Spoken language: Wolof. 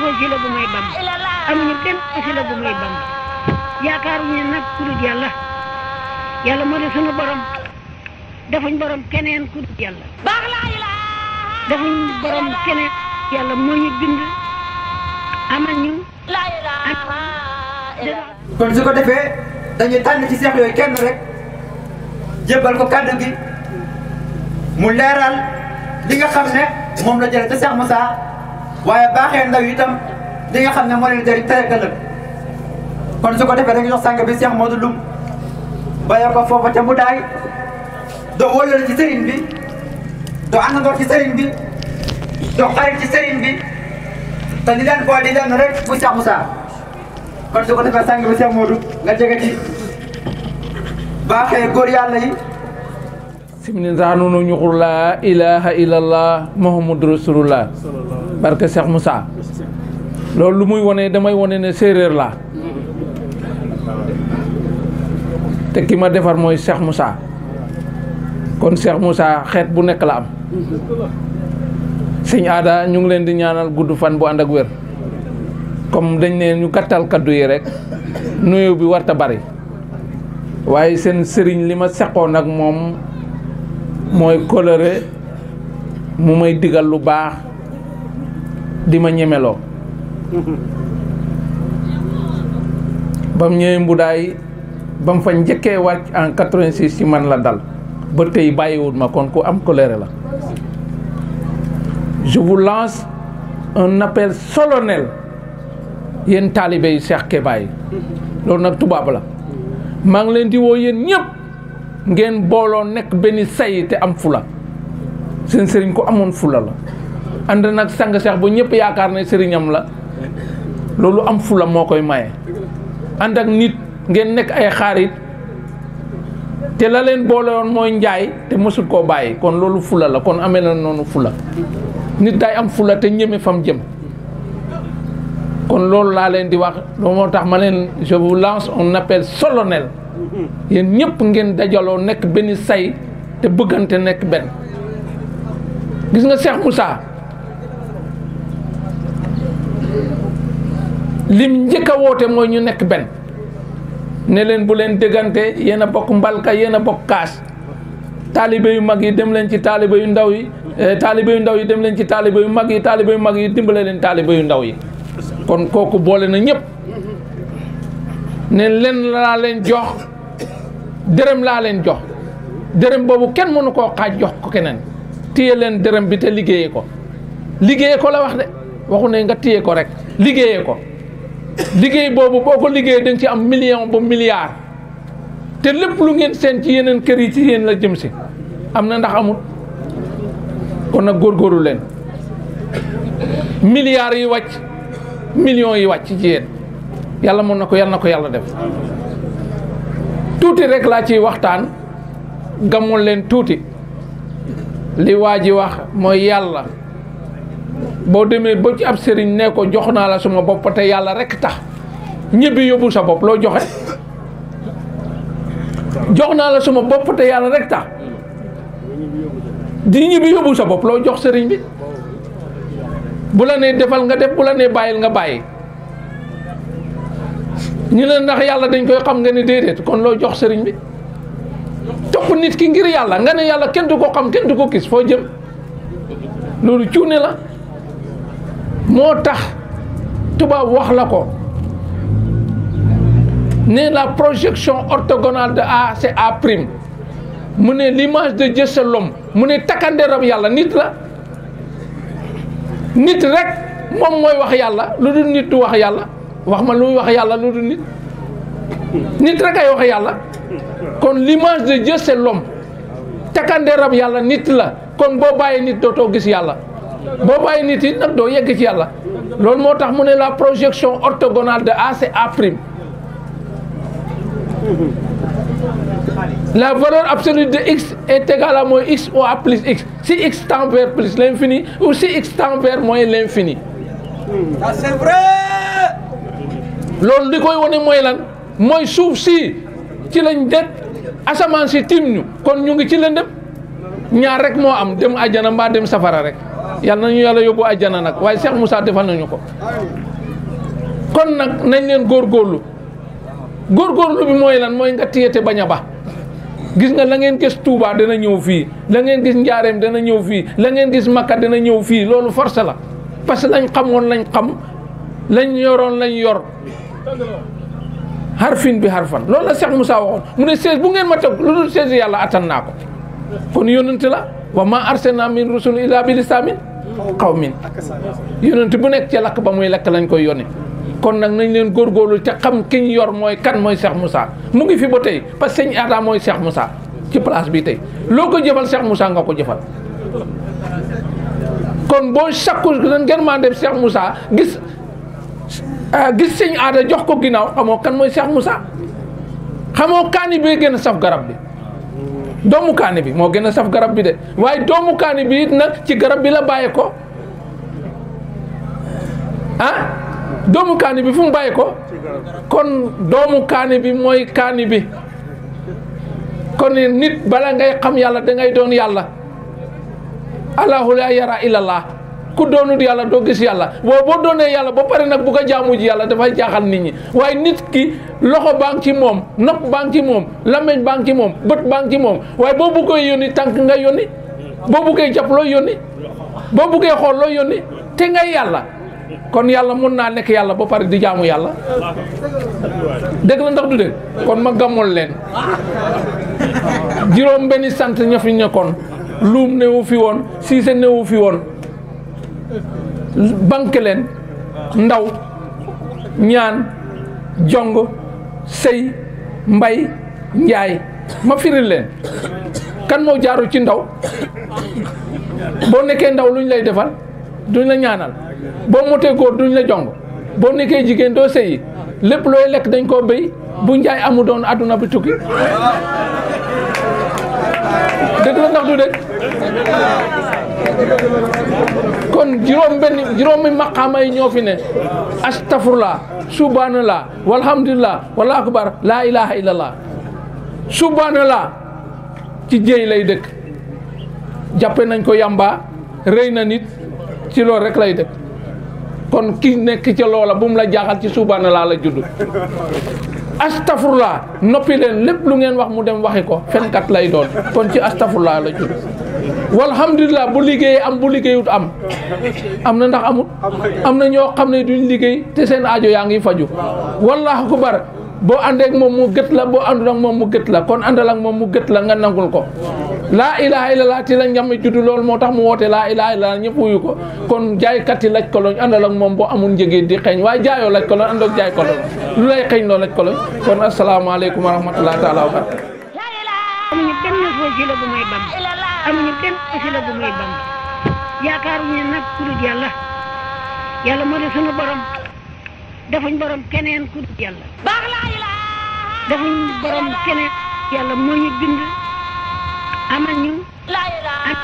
wasila bu may Bamba amuñu benn wasila bu may Bamba yaakaaruñu nag ku dul yàlla yàlla moo di sunu borom defuñ borom keneen ku dul yàlla defuñ borom keneen yàlla moo ñu bind amal ñu kon su ko defee dañuy tànn ci seex yooyu kenn rek jébbal ko kàddu gi mu leeral li nga xam ne moom la jëlee ca Cheikh Moussa waaye baaxee ndaw itam li nga xam ne moo leen jëriñ tere ëllëg kon su ko defee dañuy jox sàng bi Cheikh Modou Loum bàyyi ko foofa ca Mbudaay doo wóolal ci sëriñ bi doo àndandoor ci sëriñ bi doo xarit ci sëriñ bi te li leen boo di leen rek bu Cheikh Moussa kon su ko defee sàng bi Cheikh Modou nga jege ci baaxee góor yàlla yi simni zanunu ñuxur la ilaha illallah muhammadu rasulullah barke Cheikh Moussa loolu lu muy wone damay wone ne séeréer la te ki ma defar mooy Cheikh Moussa kon Cheikh Moussa xeet bu nekk la am sëñ aada ñu ngi leen di ñaanal gudd fan bu ànd ak wér comme dañ ne ñu gàttal kaddu yi rek nuyoo bi warta bari waaye seen sëriñ li ma seqoon ak moom mooy coloré mu may digal lu baax di ma ñemeloo ba mu ñëwee Mbudaay ba mu fa njëkkee wàcc en 86 ci man la dal ba tey bàyyiwut ma kon ku am coloré la. Je vous lance un appel solennel yéen taalibe yi Cheikh Kéba yi loolu nag tubaab la maa ngi leen di woo yéen ñëpp ngeen booloo nekk benn say te am fula seen sëriñ ko amoon fula la ànd nag sang Cheikh ba ñëpp yaakaar ne sëriñam la loolu am fula moo koy maye ànd ak nit ngeen nekk ay xarit te la leen boole woon mooy njaay te mësul koo bàyyi kon loolu fula la kon amee na noonu fula nit day am fula te ñeme fam jëm kon loolu laa leen di wax loolu moo tax ma leen je vous lance un appel solennel yéen ñëpp ngeen dajaloo nekk benn say te bëggante nekk benn gis nga Cheikh Moussa lim njëkk a woote mooy ñu nekk benn ne leen bu leen déggante yéen a bokk mbalka yéen a bokk kaas taalibe yu mag yi dem leen ci taalibe yu ndaw yi taalibe yu ndaw yi dem leen ci taalibe yu mag yi taalibe yu mag yi dimbale leen taalibe yu ndaw yi kon kooku boole na ñëpp ne leen laa leen jox dërëm laa leen jox dërëm boobu kenn mënu koo xaaj jox ko keneen téye leen dërëm bi te liggéeyee ko la wax de waxu ne nga téye ko rek liggéeyee ko liggéey boobu boo ko liggéeyee da nga ci am million ba milliard te lépp lu ngeen seen ci yeneen kër yi ci yéen la jëm si am na ndax amul kon nag góorgóorlu leen milliards yi wàcc millions yi wàcc ci yéen yàlla mën na ko yàlla def tuuti rek laa ciy waxtaan gamul leen tuuti li waa ji wax mooy yàlla boo demee ba ci ab sëriñ ne ko jox naa la suma bopp te yàlla rek tax ñibbi yóbbu sa bopp loo joxe jox naa la suma bopp te yàlla rek tax di ñibbi yóbbu sa bopp loo jox sëriñ bi bu la nee defal nga def bu la nee bàyyil nga bàyyi ñu ne ndax yàlla dañ koy xam nga ne déedéet kon loo jox sëriñ bi topp nit ki ngir yàlla nga ne yàlla kenn du ko xam kenn du ko gis foo jëm loolu cuune la moo tax tubaab wax la ko ne la projection orthogonale de A c'est A'. mu ne l'image de Dieu c'est l'homme mu ne takkandeeram yàlla nit la nit rek moom mooy wax yàlla lu dul nit du wax yàlla wax ma luy wax yàlla lu dul nit rek ay wax yàlla kon l'image de Dieu c'est l'homme takkandeeram yàlla nit la kon boo bàyyi nit dootoo gis yàlla boo bàyyi nit yi nag doo yegg ci yàlla loolu moo tax mu ne la projection orthogonale de A c'est A'. La valeur absolue de x est égale à moins x ou a plus x. Si x tend vers plus l'infini ou si x tend vers moins l'infini. Ça c'est vrai. loolu li koy wone mooy lan mooy suuf si ci lañ det asamaan si tiim ñu kon ñu ngi ci lëndëm ñaar rek moo am dem àjjana mbaa dem safara rek yàlla nañu yàlla yóbbu àjjana nag waaye Cheikh Moussa defal nañu ko kon nag nañ leen góorgóorlu bi mooy lan mooy nga téye te bañ a ba gis nga la ngeen gis Touba dana ñëw fii la ngeen gis Njaareem dana ñëw fii la ngeen gis Makka dana ñëw fii loolu force la parce que lañ xamoon lañ xam lañ yoroon lañ yor harfin bi harfan loolu la Cheikh Moussa waxoon mu ne sees bu ngeen ma teg lu dul sees yàlla attan naa ko kon yonent la wa ma arsalna min rusul illa bi lisaanin qawmin yonent bu nekk ci lakk ba muy lekk lañ koy yónnee kon nag nañ leen góorgóorlu te xam ki ñu yor mooy kan mooy Cheikh Moussa mu ngi fi ba tey parce que sëñ Aada mooy Cheikh Moussa ci place bi tey loo ko jëfal Cheikh Moussa nga ko jëfal kon boo sakku ngeen maa dem Cheikh Moussa gis sëñ Aada jox ko ginnaaw xamoo kan mooy Cheikh Moussa xamoo kaani bi gën a saf garab bi doomu kaani bi moo gën a saf garab bi de waaye doomu kaani bi it nag ci garab bi la bàyyee ko doomu kaani bi fu mu bàyyi ko kon doomu kaani bi mooy kaani bi kon nit bala ngay xam yàlla dangay doon yàlla allahu la yara illallah ku doonut yàlla doo gis yàlla boo doonee yàlla ba pare nag bu ko jaamu ji yàlla dafay jaaxal nit ñi waaye nit ki loxo baa ngi ci moom nopp baa ngi ci moom lameñ baa ngi ci moom bët baa ngi ci moom waaye boo buggee yónni tànk nga yónni boo buggee jàpp loo yónni boo buggee xool loo yónni te ngay yàlla kon yàlla mun naa nekk yàlla ba pare di jaamu yàlla dégg la ndax du dégg kon ma gàmmul leen juróom benni sant ña fi ñekkoon luum newu fi woon siise newu fi woon banque leen ndaw ñaan jong sëy mbay njaay ma firil leen kan moo jaaru ci ndaw boo nekkee ndaw luñ lay defal duñ la ñaanal boo motee góor duñ la jong boo nekkee jigéen doo sëyi lépp looy lekk dañ koo béy bu njaay amu doon àdduna bi tukki dëgg la ndax du dëgg kon juróomi maqaama yi ñoo fi ne astafurlah subhanallah walhamdulillah wallahu akbar laa ilaha illallah subhanallah ci jéy lay dëkk jàppe nañ ko yamba rëy na nit ci loolu rek lay dëkk kon ki nekk ca loola bu mu la jaaxal ci subhanallah la judd astafurlah noppi leen lépp lu ngeen wax mu dem waxi ko fenkat lay doon kon ci astafurlah la judd walhamdulillah bu liggéeyee am bu liggéeyut am na ndax amut am na ñoo xam ne duñ liggéey te seen aajo yaa ngi faju wallahu akbar boo àndeek moom mu gët la boo àndul ak moom mu gët la kon àndal ak moom mu gët la nga nangul ko laa ilaha illallah ti la njàmm juddu loolu moo tax mu woote laa ilaha illallah ñëpp wuyu ko kon jaaykat yi laj koloñ àndal ak moom boo amul njëgee di xeeñ waaye jaayoo laj koloñ àndoog jaay koloñ lu lay xeeñ loo laj koloñ kon asalaamaaleykum wa rahmatullahi taala wa barakatu amuñu benn wasila bu may bam amuñu benn wasila bu may bam yaakaaruñu nag ku dul yàlla yàlla moo di sunu borom defuñ borom keneen ku dul yàlla defuñ borom keneen yàlla moo ñu bind amal ñu ak